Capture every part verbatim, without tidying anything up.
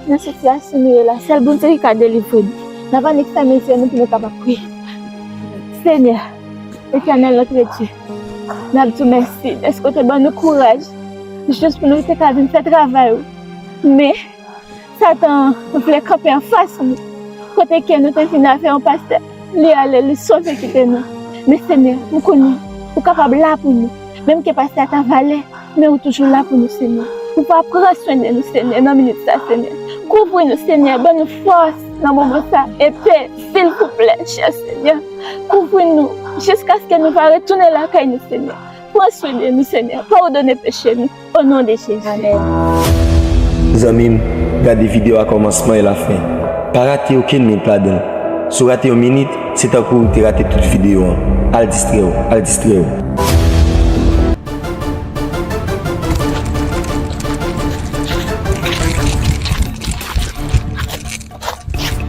Nan sitiyasyon nou ye la, sèl Bondye ki ka delivre nou. N ap annik fèmen je nou pou nou kapab priye. Senyè, Etènèl, Nòtredye, n ap di w mèsi dèske w te ban nou kouraj jis pou nou te ka vin fè travay ou. Men, Satan vle kanpe anfas nou. Kote ke nou te vin avè yon pastè, li ale, li sove kite nou. Men Senyè, nou konnen ou kapab la pou nou. Menm ke pastè a ta valè, men ou toujou la pou nou, Senyè. Ou va pran swen de nou, Senyè, nan minit sa, Senyè. Kouvri nou, Senyè, ban nou fòs nan moman sa, epe, silvouplè, chè Senyè. Kouvri nou, jiskaske nou va retounen lakay nou, Senyè. Pran swen de nou, Senyè. Padone peche nou. O non de Jezi. Amèn. Zanmi m, gade videyo a kòmansman e lafen. Pa rate okenn minit ladan l. Si w rate yon minit, se tankou w te rate tout videyo an. Al distrè w, al distrè w.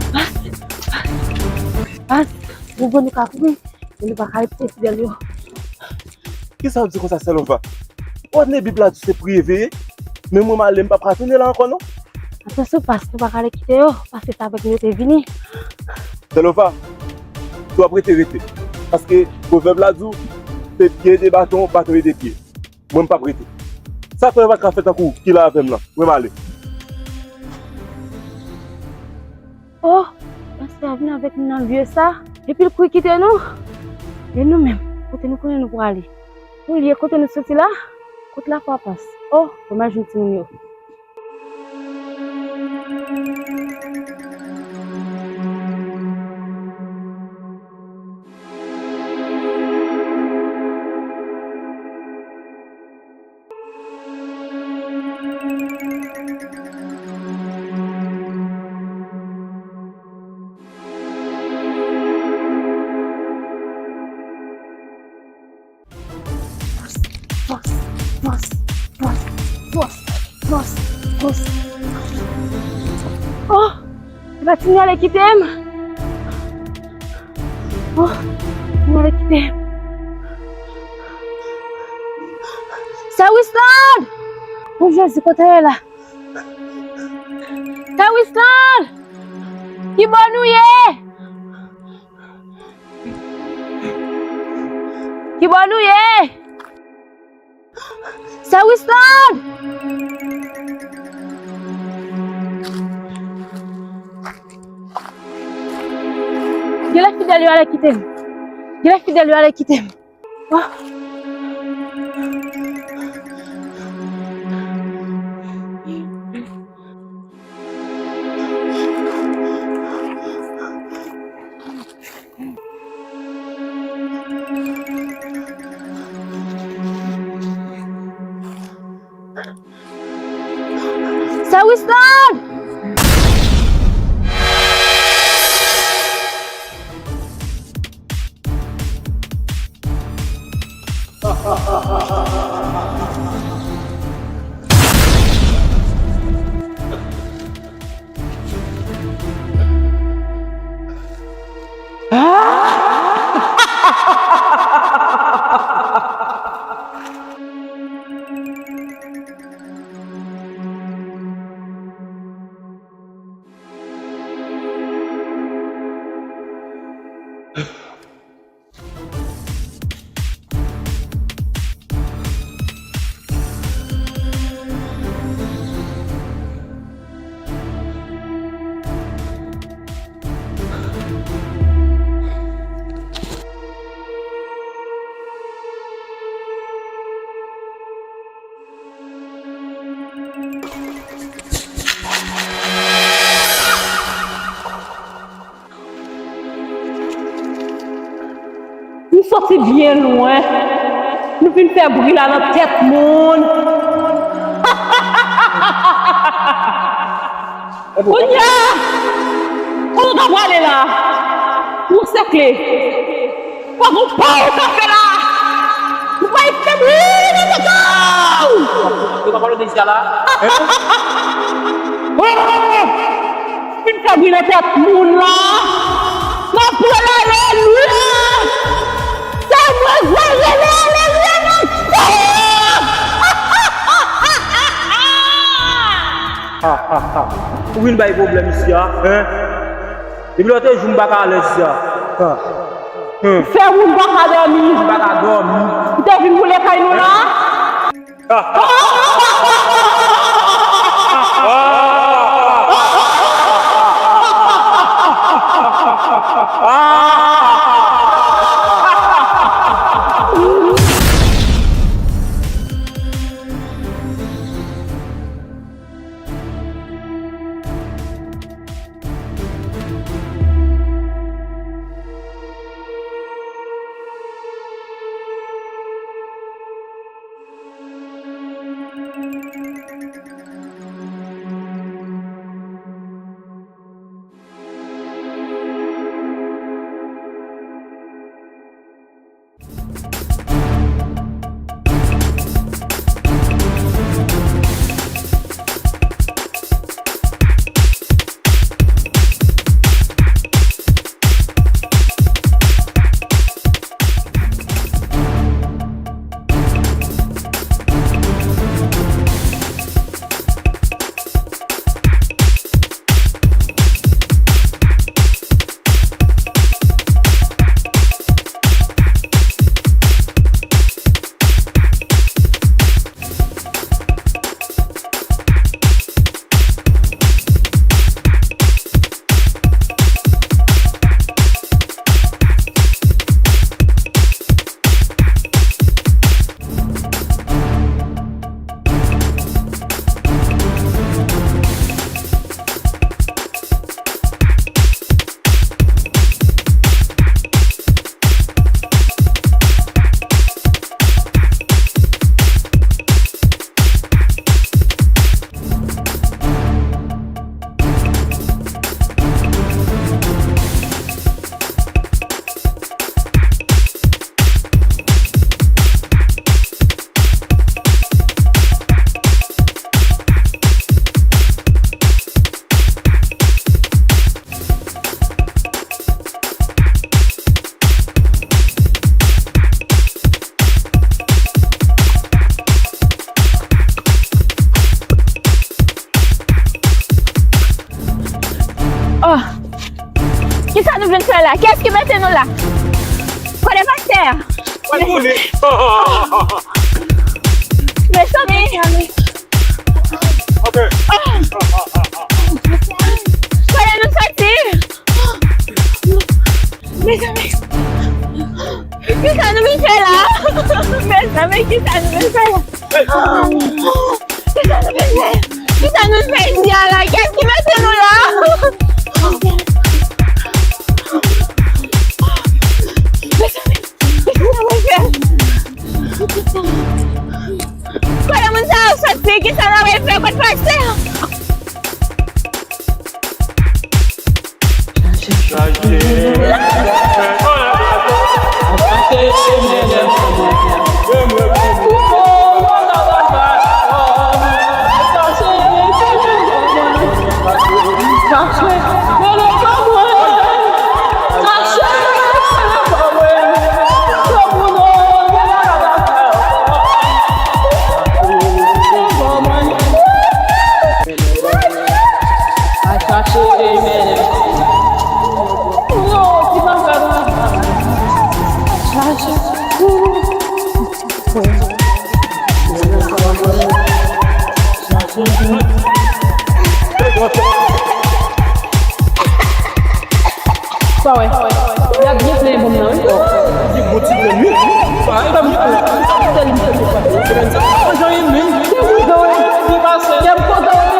Pas, pas, pas. Bon, bon, nou ka kouri, men nou pa ka rete fidèl yo. Kisa w di konsa, Sèlova? Ou pa tande Bib la di se priye, veye? Men mwen m ale, m p ap ka tounen la ankò, non. Atansyon, pas, nou pa ka ale kite yo, paske se avèk nou yo te vini. Sèlova, si w ap rete, rete. Paske pwovèb la di w, se pye ede baton, baton ede pye. Mwen, m p ap rete. Sa fè yo pa t ka fè tankou w ki la avè m lan. Mwen, m ale. Oh, pastè a vin avèk nou nan lye sa, epi l kouri kite nou. E nou menm, kote nou konnen nou prale? Nou lye kote nou soti la, kot lafwa pas? Oh, domaj nou timoun yo. Fòs, fòs, fòs. Oh! Epa ti nèg la kite m. Oh, ti nèg la kite m. Sè Winston! Bon Jezi, kote w ye la? Sè Winston! Ki bò nou ye? Ki bò nou ye? Sè Winston! Genlè fidèl yo ale kite m. Genlè fidèl yo ale kite m. Oh. Sè Winston! Nou soti byen lwen. Nou vin fè bri la nan tèt moun. Kounye a, kote w ta prale la? Ou sèkle. Fòk ou pa ou ka fè la. Ou pa fè bri nan tèt ou. Yo pa pale de isi a la. Oh! Fin fè bri nan tèt moun la. N ap rele alelouya. Se mwen k va rele alelouya nan tèt. Ha, ha, ha. Ou vin bay pwoblèm isi a, en? Depi lòt jou m pa ka alèz isi a. Fè moun pa ka dòmi. M pa ka dòmi. Ou te vin boule kay nou la? Oh! Kisa nou vin fè la? Kiyès ki mete nou la? Kote pastè a? Mwen konnen. Mezanmi. Ok. Kote nou soti? Mezanmi. Kisa nou vin fè la? Mezanmi, kisa nou vin fè la? Kisa nou vin fè? Kisa nou vin fè isi a la? Kiyès ki mete nou la? Mezanmi, kisa nou vin fè? Kote moun sa yo soti? Kisa nou vin fè? Kote pastè a? Sa wè. Y ap byen plen bonm nan, wi. Li bon ti plen, wi. Sa, e pa mwen. Sèl li. Mwen jan ye menm. Li pase. Y ap kontan, wi.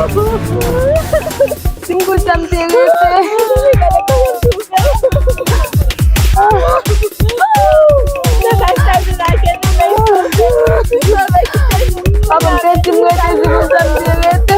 Si m konn sa m te rete. Papa m te di m rete, si m konn sa m te rete.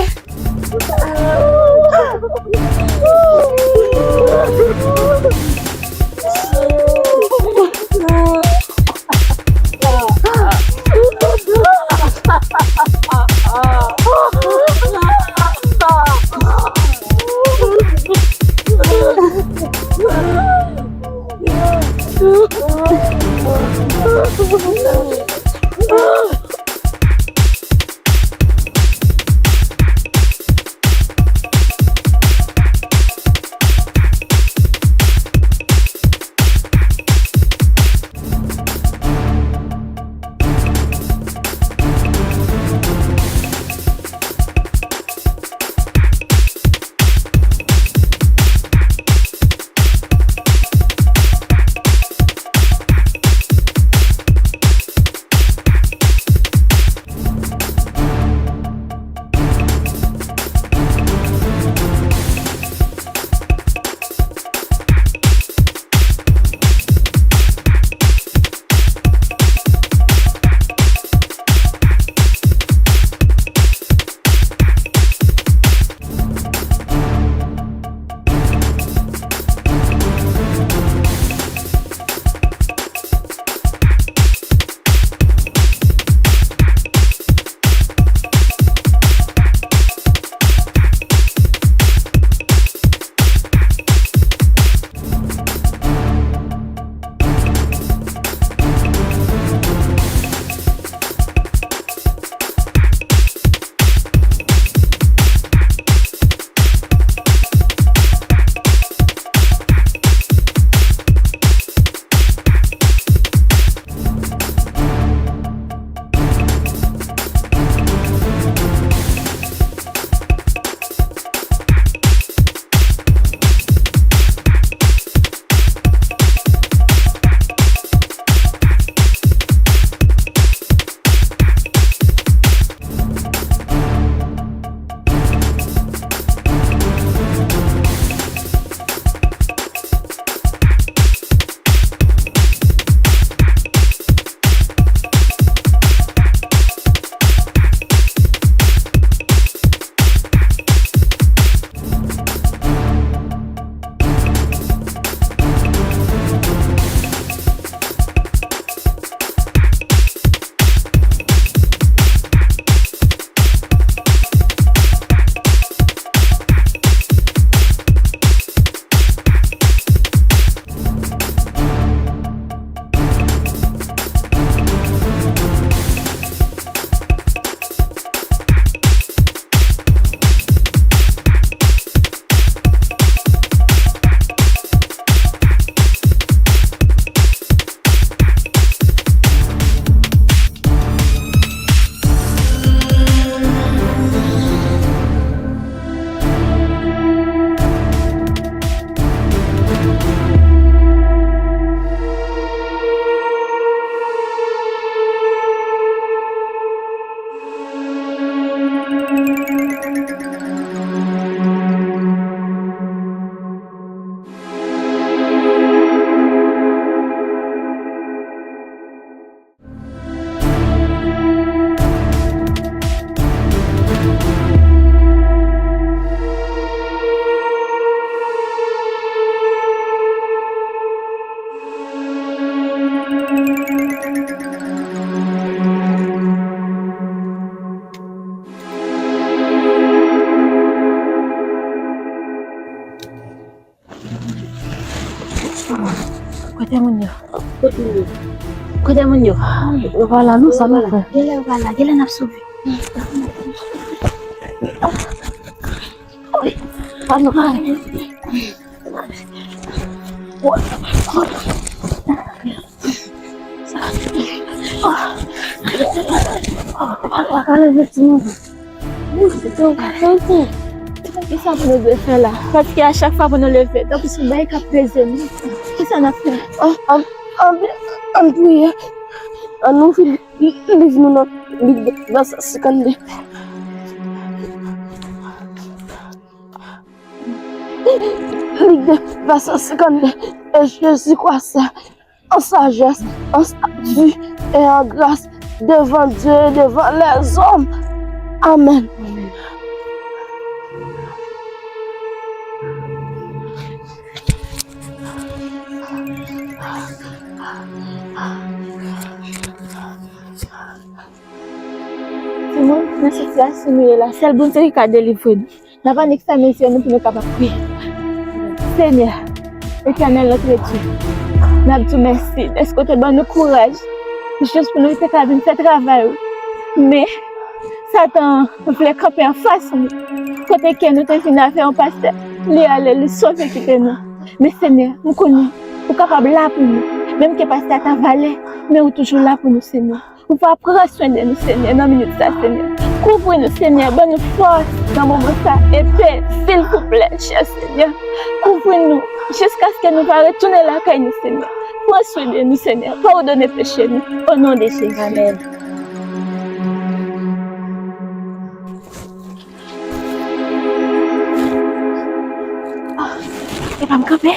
Kote moun yo? Kote moun yo? Kote moun yo? Yo pa la non, sa nou fè? Genlè yo pa la, genlè n ap sove. Pa nou. Pa ka leve timoun. Kisa pou nou dwe fè la? Paske a chak fwa pou nou leve, tankou se yon bagay k ap peze nou. Kisa n ap fè? An, an, an, an priye. An nou ouvri liv nou nan Lig vèsè senkannde. Lik de, vèsè senkannde. E Jezi kwase an sajès, an stati e an gras devan Dye e devan lèzòm. Amèn. Timoun, nan sitiyasyon nou ye la, sèl Bondye ki ka delivre nou. N ap annik fèmen zye nou pou nou kapab priye. Senyè, Etènèl, notre Dieu, n ap di w mèsi dèske w te ban nou kouraj jis pou nou te ka vin fè travay ou. Men, Satan vle kanpe anfas nou. Kote ke nou te vin avè yon pastè, li ale, li sove kite nou. Men Senyè, m konnen ou kapab la pou nou. Menm ke pastè a ta vale, men ou toujou la pou nou, Senyè. Ou va pran swen de nou, Senyè, nan minit sa, Senyè. Kouvri nou, Senyè, ban nou fòs nan moman sa. Epe, silvouplè, chè Senyè. Kouvri nou jiskaske nou va retounen lakay nou, Senyè. Pran swen de nou, Senyè. Padone peche nou. O non de Jezi. Amèn. Ah, e pa m kanpe.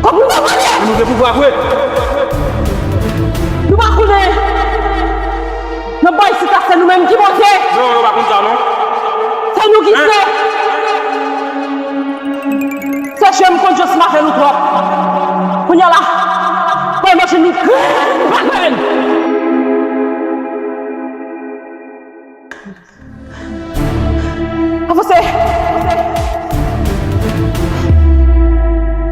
Kòman w pa konnen? Nou gen pouvwa vre. Nou pa konnen. Nan bay sita se nou menm ki monte. Non, yo pa konn sa non. Se nou ki se. Se je m konn jis mache nou twòp. Kounye a la, bay machin nou grenn pa grenn. Avanse!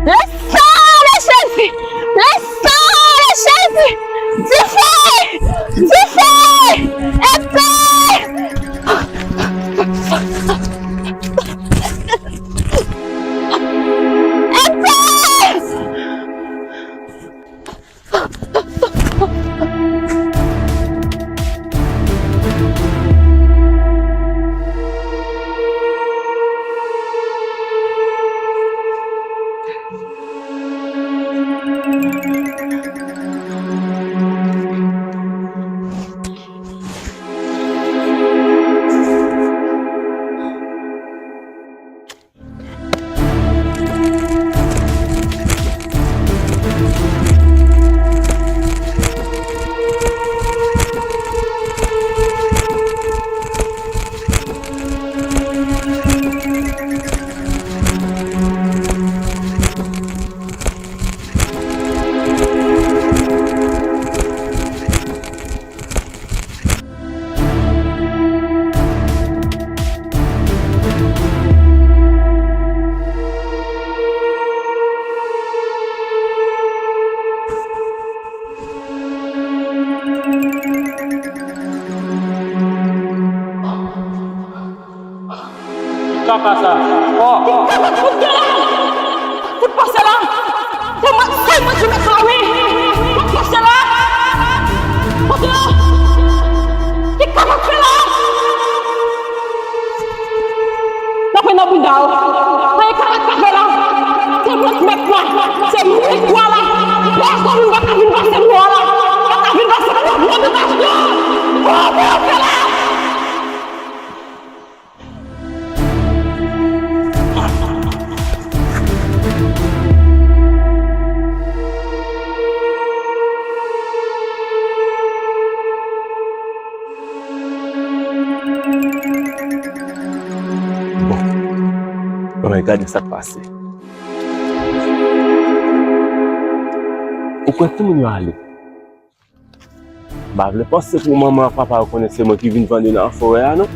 Le sang de Jésus! Le sang de Jésus! Du feu! Du feu! Épée! Épée! Kaka sa. Oh. Ki kaka fout gen la? Fout pase la. Se mwen, se mwen ki met la, wi. Fout pase la. Kote yo? Ki kaka fout gen la? Tape nan bounda w. Sa e kaka k ap fè la. Se mwen k mèt la. Se mwen k wa la. Pèsonn pa ka vin pase mwen la. Pa ka vin pase mwen la. Mwen ki pase. Oh, mwen fè la. Bon. Ann gade sa k pase. Ou kwè tout moun yo ale? M pa vle panse pou manman ak papa yo konnen se mwen ki vin vann yo nan forè a, non.